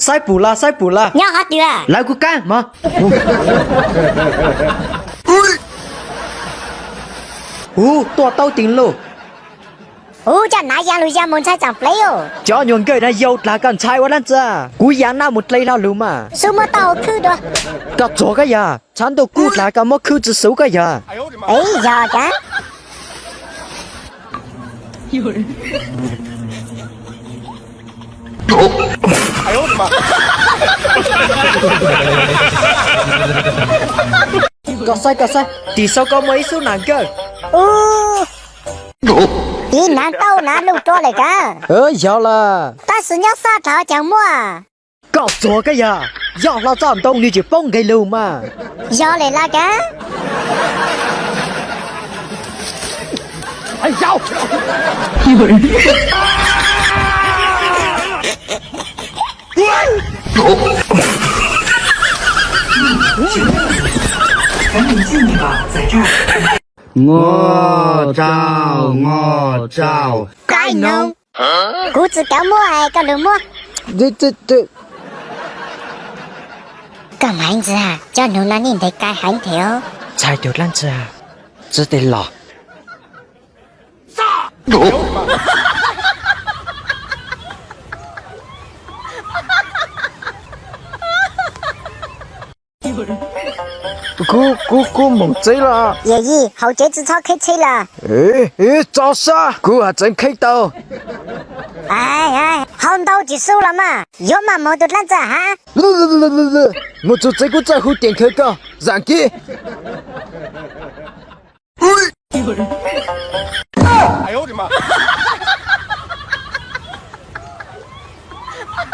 Saib pum las, saib pum las. Nyob qhov twg? Lawv kuj kab mas. Ub, tuaj tau teev lauj. Ub, coj nav ya lug ya mus ntshai tsaam plev os. Cov nyuag nkawj na yau dlaag koj ntshai ua dlaab tsi? Kuv ya naj mus dle hlo lug mas. Xub muab tau hauv khwb dua. Koj txuag koj yog, tshav ntuj kub dlaag koj muab khwb tsi xuv koj yog. Yog kag. Koj saib, koj saib, tim sau koj muaj ib xub nas nkawj. Ub, ib nav tauj nav lug rua le kag. Yog lawm. Tab sis nyob sab dlaag caag muaj. Koj txuag koj yog, yog hlo txoj ntoo nwg tsis poob nqe lug mas. Yog le lawm kag. Ngoj tsau, ngoj tsau. Qaib noog. Kuv tsi kav muab, koj lug muab. Koj Maiv Ntxwg, cov noog no nej ntes kai heev thiab. Ntshai tus dlaab tsi? Txug tej los. Kuv, kuv, kuv moog tsev lawm. Yawm yij, hauv tsev tsi txhob qheb tsheb lawm. Tso sab, kuv has tseev qheb tau. Hau ntau tsis xub los mas, yuav maj moog tus dlaab tsi hab. Mus txug tsev kuv txawj hu ceem khaws koj, zam kev.